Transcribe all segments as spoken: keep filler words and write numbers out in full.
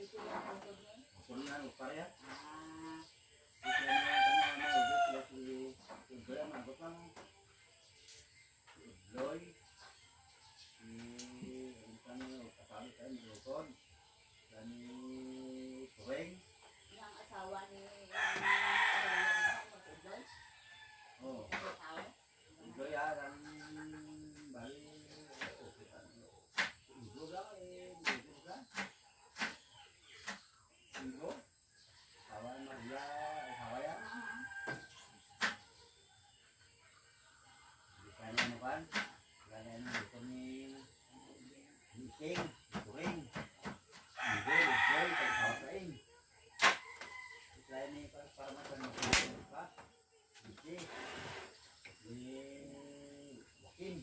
Ako na, ano, pare, ah. Ah. Ito na yung tanong, ano, ito, ito, ito, ito, ito, ito, ito, ito, Udloy. Si, ano ka niyo, kasali kayo, Milton. Kani Turing. Ang asawa ni, Udloy? Oh. Ang asawa? Udloy, ah, ang bali, oh, kita niyo. Udloy lang, eh, Udloy lang. Udloy? Asawa ni Maria, asawa yan. Di ka na naman. Wala na yung gusto ni Ising, Turing. Hindi, hindi, pag-asawa sa ing. Di ka na yung para, para matang-, pa. Hindi. Ni Joaquin.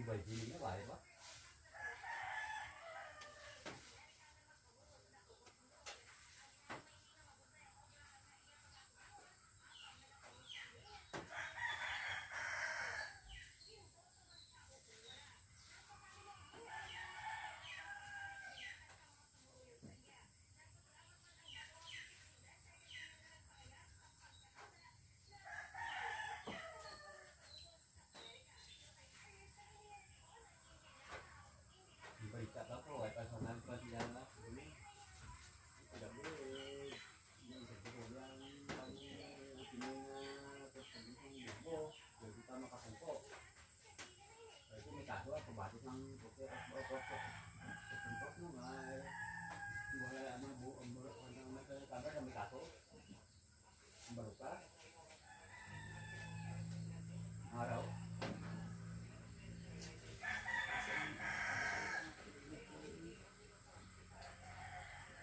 May hiling na ba, di ba? Ang balita ba ko, ay personal pa siya na, ano? Ito lang, eh, yung sa totoo lang, ang opening na, tapos ang mismo, pwede pa makasangko. Pwede may kaso, ah, pabati ng doktor, ah, doktor, doktor, doktor, no, may, wala, ano, bu-, ang bu-, ang may, may, may kaso. Ang baluka. Araw.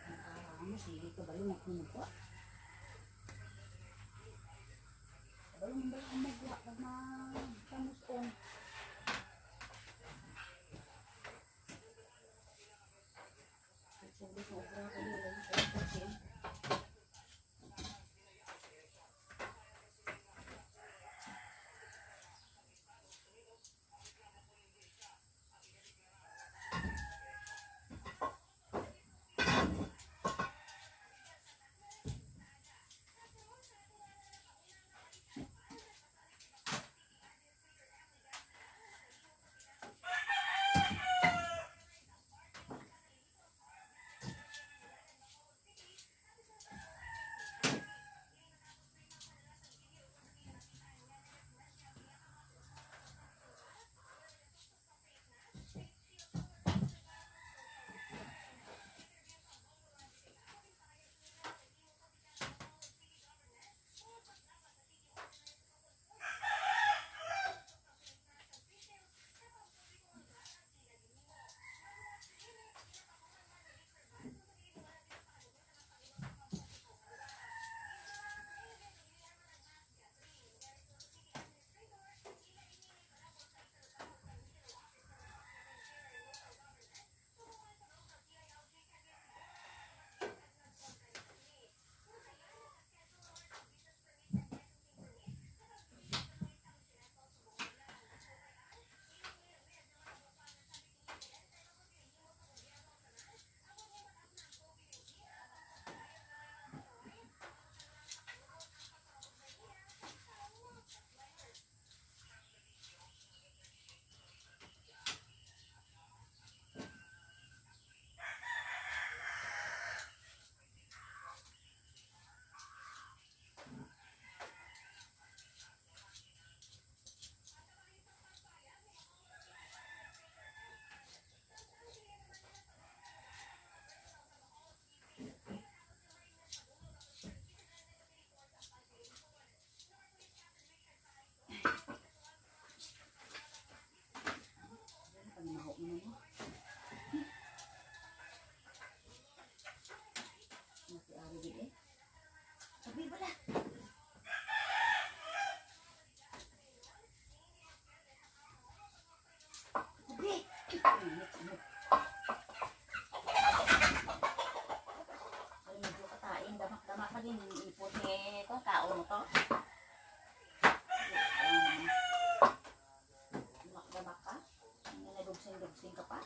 Ang araw mo, sige ka ba yung magkunupa? Balong, balong, magwa, magkamuson. Sabi sa obra ko nila, yung pagkasin. Panimaho mo na mo. Mati ari gid eh. Sabi bala. Sabi. Ay, medyo katain. Damak-damak pa din yung ipot ni ito. Kaon mo to. Damak-damak pa. Ang nadugsing-dugsing ka pa.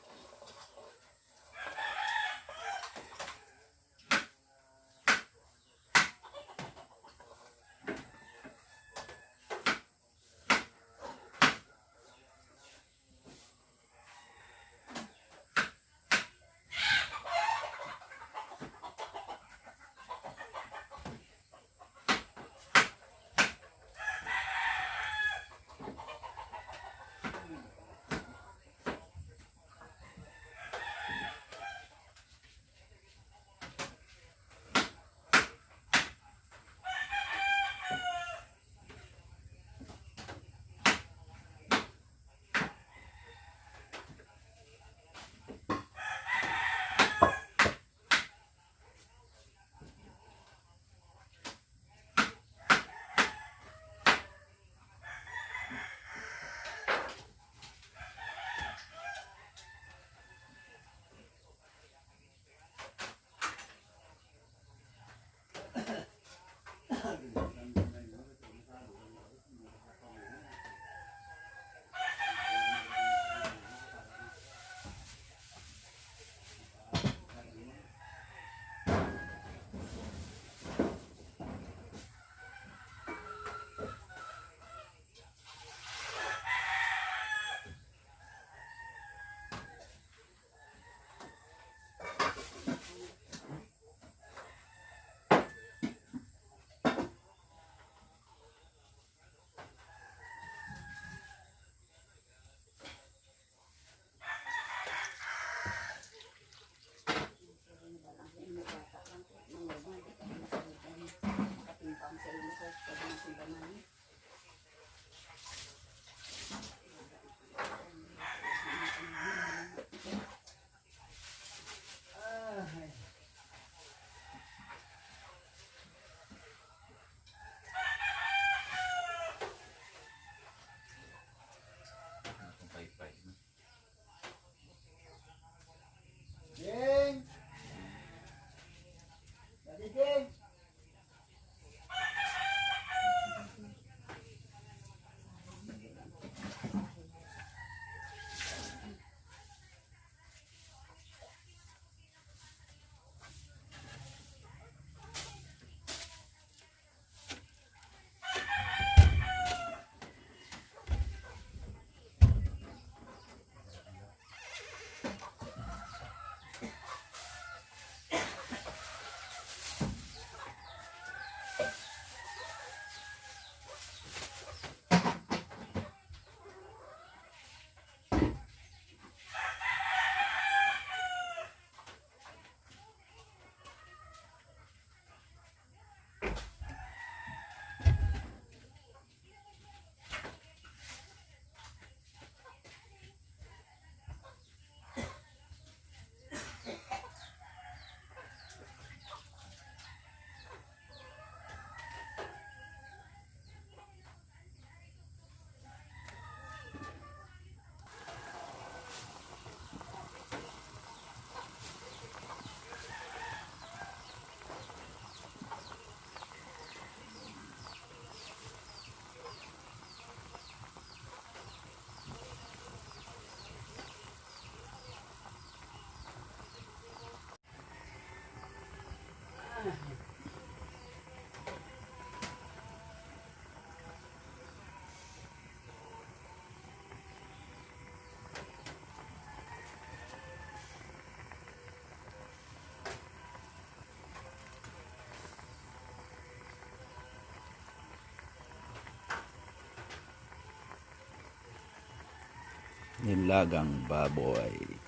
Nilagang baboy.